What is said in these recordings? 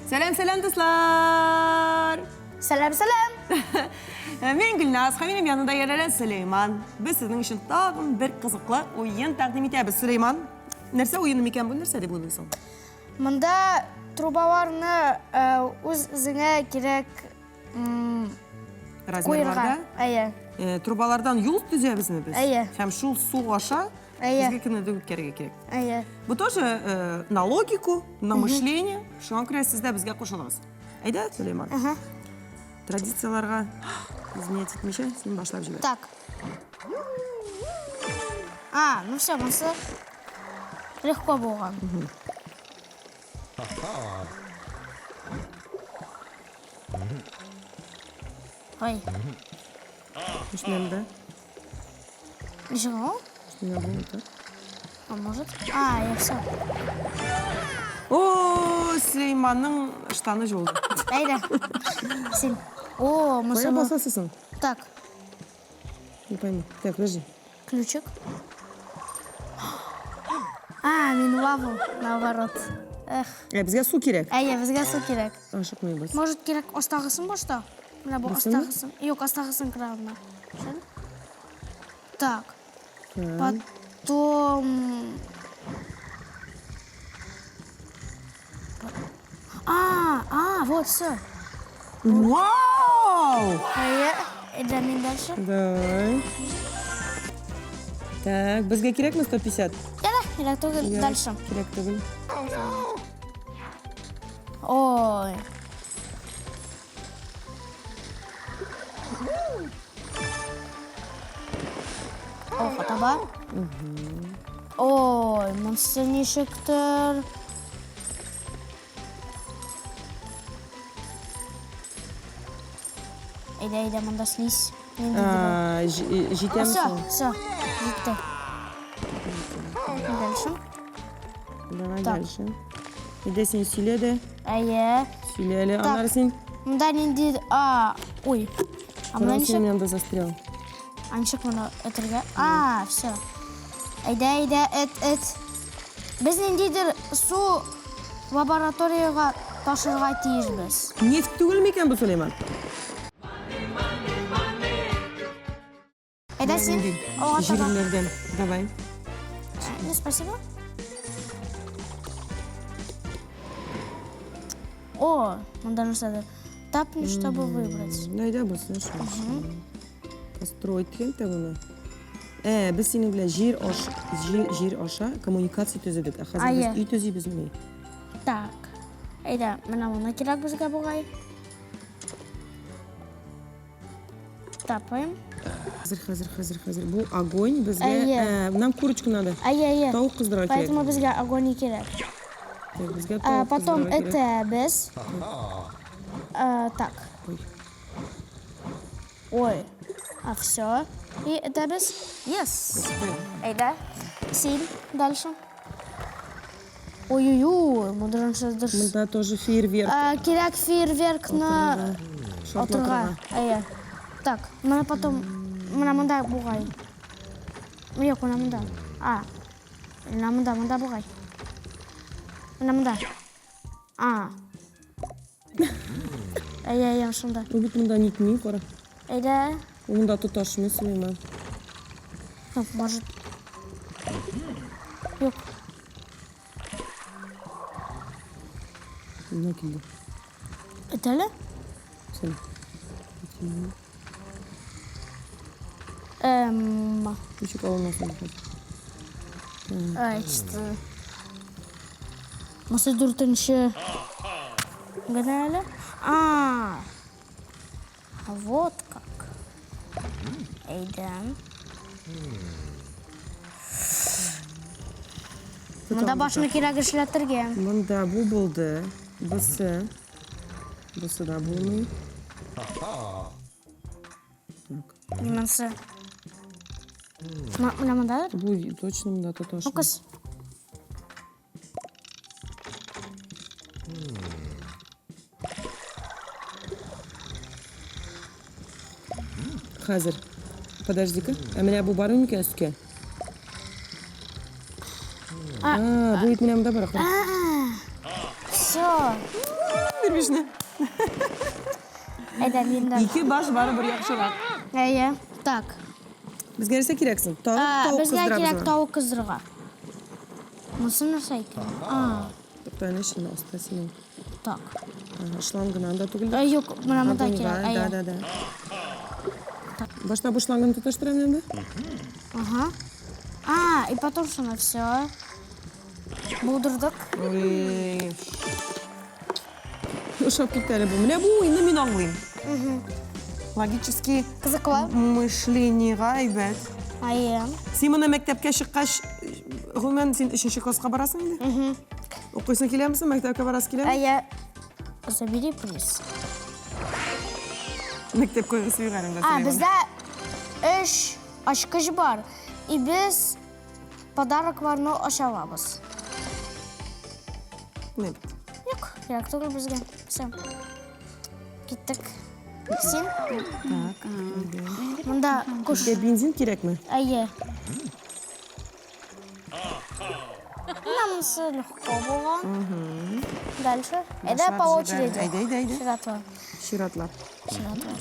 Сәлам, сәлам, дуслар! Сәлам, сәлам! Мин Гөлназ һәм минем янымда Ярәлән Сөләйман. Без сезнең өчен тагын бер кызыклы уен тәкъдим итәбез. Сөләйман, нәрсә уены микән бу? Нәрсә дип уйлыйсың? Монда трубаларны үз үзеңә кирәк Размерларда? Әйе. Трубалардан юл төзәбезме без? Әйе. Һәм шул су аша Әйе. безгә кемнедер үткәрергә кирәк. Әйе. Бу тоже на логику, на мышление. Шуңа күрә сез дә безгә кушылыгыз. Әйдә, Сөләйман. Ага. Традицияләргә изменять итмичә, син башлап җибәр. Так. А, ну все, монысы легко булган. Ой. Начнем, да? Ничего? Не было, так? А может? А, я все. О, Сөләйманның штаны җуылды. Әйдә. Син. О, Кая монысы. басасың? Так, Не пойму. Так, подожди. ключик. А, мин лаву, наоборот. Эх. Ә, безгә су кирәк. Әйе, безгә су кирәк. Ашыкмыйбыз. Может, кирәк астагысын башта? Менә бу Бусын? астагысын. Юк, астагысын кыра Шул. Так, потом... А, а, вот, все. Вау! Әйе, әйдә мин дальше. Давай. Так, безгә кирәкме 150? Яра, кирәк түгел, Ярар, дальше. Кирәк түгел. Ой. Ох, таба. Ой, монысы ничектер. Әйдә, әйдә, монда слизь. Ниндидер ул. А, җитәме Все, соң? все, җитте. Дальше. Давай Так. дальше. Әйдә син сөйлә дә. Әйе. Сөйлә әле. Так. Аннары син. Монда нинди... А, ой. А монда Кара, син ничек? янында застрял. А ничек моны өтергә? А, все. Әйдә, әйдә, эт, эт. Без ниндидер су лабораториягә ташырга тиешбез. Нефть түгел микән бу, Сөләйман? Әйдә син. Алга таба. Җирләрдән. Давай. Ну, спасибо. О, монда нәрсәдер. Тапни, чтобы выбрать. Ну, әйдә булсын, шул. Построить дигән тә моны. Ә, без синең белән җир аш, җир, җир аша коммуникация төзедек. Ә хәзер Әйе. без өй төзибезмени? Так. Әйдә, менә моны кирәк безгә бугай. Тапаем. Хәзер, хәзер, хәзер, хәзер. Бу огонь безгә, Әйе. ә, нам курочку надо. Әйе, әйе. Тавык кыздырырга кирәк. Поэтому безгә огонь и кирәк. Так, безгә А, тавык потом кыздырырга кирәк. это без. А, так. Ой. Ой. А все. И это без. Yes. Әйдә. Син. Дальше. Ой-ой-ой, монда нәрсәдер. Монда тоже фейерверк. А, кирәк фейерверкны Шартлатырга. атырга. Әйе. Так, менә потом менә монда бугай. Юк, менә монда. А. Менә монда, монда бугай. Менә монда. А. Әйе, әйе, шунда. Ул бит монда нитми, кара. Әйдә. Ул монда тоташмый, Сөләйман. Юк, может. Юк. Менә килде. Это ли? Сәлам. Эм, Ничек алынасың хәзер? ай, что? Монысы дүртенче. Генә әле. А. Вот как. Әйдә. Монда башны кирәк эшләтергә. Монда бу булды. Бусы. Бусы да булмый. Так. Монысы. Менә монда. Бу точно монда тоташмый. Ну-ка. Хәзер. Подожди-ка. Ә менә бу бармы микән өскә? А, бу бит менә монда бар. Все. Все. Бир бишне. Әйдә, мин дә. Ике баш барыбер яхшырак. Әйе. Так. Безгә нәрсә кирәк соң? Тавык, тавык Безгә кыздырабыз. кирәк тавык кыздырырга. Монысы нәрсә икән? А, Тукта, әнә шунда аста синең. так. Ага, шлангына анда түгел. Э, Юк, менә монда Огоньга, кирәк. Да, Әйе. да, да. Башта бу шлангны тоташтырам инде. Ага. А, и потом шуны все. Булдырдык. Ой. Ошап китте әле бу. Менә бу уенны мин аңлыйм. Логический Кызыклы. мышлениега әйбәт. Әйе. Син моны мәктәпкә чыккач, гомумән, син өченче класска барасың инде? Укыйсың киләме соң? Мәктәпкә барасы киләме? Әйе. Забери приз. Мәктәп кайгысы юк әле. А, бездә өч ачкыч бар. И без подарокларны ача алабыз. Менә бит. Юк, кирәк түгел безгә. Все. Киттек. Син? Так. Монда кош. Безгә бензин кирәкме? Әйе. Менә монысы легко булган. Дальше. Әйдә по очереди. Әйдә, әйдә, әйдә. Чиратлап. Чиратлап. Чиратлап.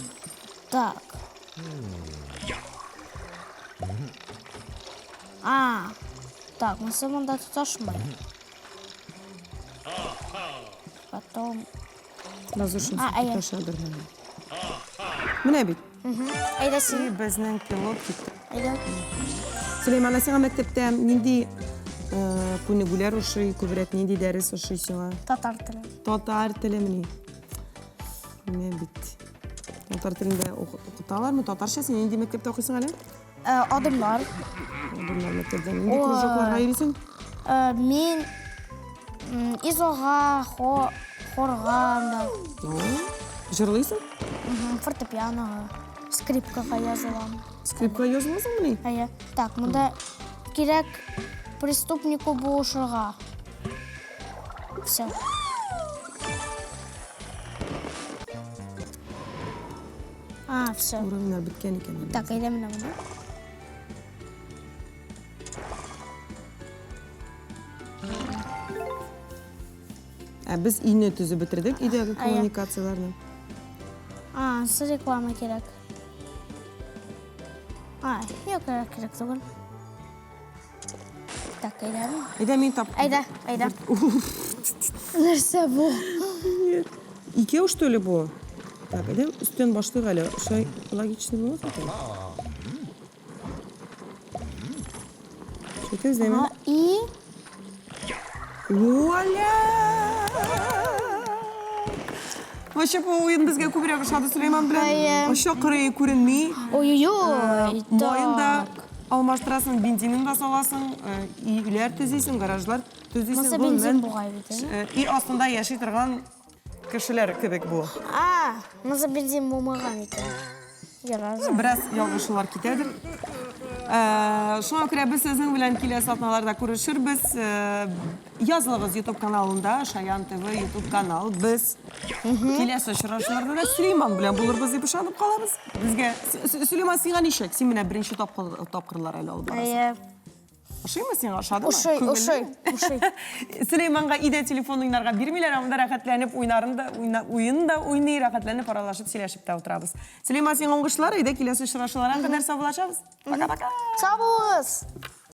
Так. А, так, монысы монда тоташмый. Потом. Разрушен А, әйе. тоташадыр. Менә бит. Әйдә син. И безнең пилот китте. Әйдә. Сөләйман, ә сиңа мәктәптә нинди күнегүләр ошый, күбрәк нинди дәрес ошый сиңа? Татар теле. Татар теле мени? Менә бит. Татар телендә укыталармы? Татарча син нинди мәктәптә укыйсың әле? Адымнар. Адымнар мәктәптә нинди кружокларга йөрисең? Мин изога, хорга, да. Җырлыйсың? Фортепианога, скрипкага язылам. Скрипка языласыңмыни? Әйе. Так, монда кирәк преступнику булышырга. Все. А, все. Уровеньнар беткән икән. Так, әйдә менә моны. Ә без өйне төзеп бетердек, өйдәге коммуникацияләрне. А, ансы реклама кирәк. А, юк, кирәк, кирәк түгел. Так, әйдә. Әйдә мин тап. Әйдә, әйдә. Нәрсә бу? Икәү что ли бу? Так, әйдә өстән башлыйк әле. Шулай логично булмас микән? Шулай итәбез, әйме? А, и Вуаля! Вообще бу уен безгә күбрәк ошады Сөләйман белән. Әйе. Оча кырые күренми. Ой-ой-ой. Маен да алмаштырасың, бензинын да саласың, өйләр төзисең, гаражлар төзисең. Монысы бензин бугай бит, әйе? Өй астында яши торган кешеләр кебек бу. А, монысы бензин булмаган икән. Ярар. Бераз ялгышулар китәдер. Шуңа күрә без сезнең белән киләсе атналарда күрешербез. Язылыгыз YouTube каналында, Шаян ТВ YouTube канал. Без киләсе очрашуларда да Сөләйман белән булырбыз дип ышанып калабыз. Безгә Сөләйман, сиңа ничек? Син менә беренче тапкырлар әле алып барасың. Әйе. Ошыймы сиңа? Ошадымы? Ошый, ошый, ошый. Сөләйманга өйдә телефон уйнарга бирмиләр, анда рәхәтләнеп уйнарын да, уен да уйный, рәхәтләнеп аралашып, сөйләшеп тә утырабыз. Сөләйман, сиңа уңышлар, өйдә киләсе очрашуларга кадәр саубуллашабыз. Пока-пока. Сау булыгыз.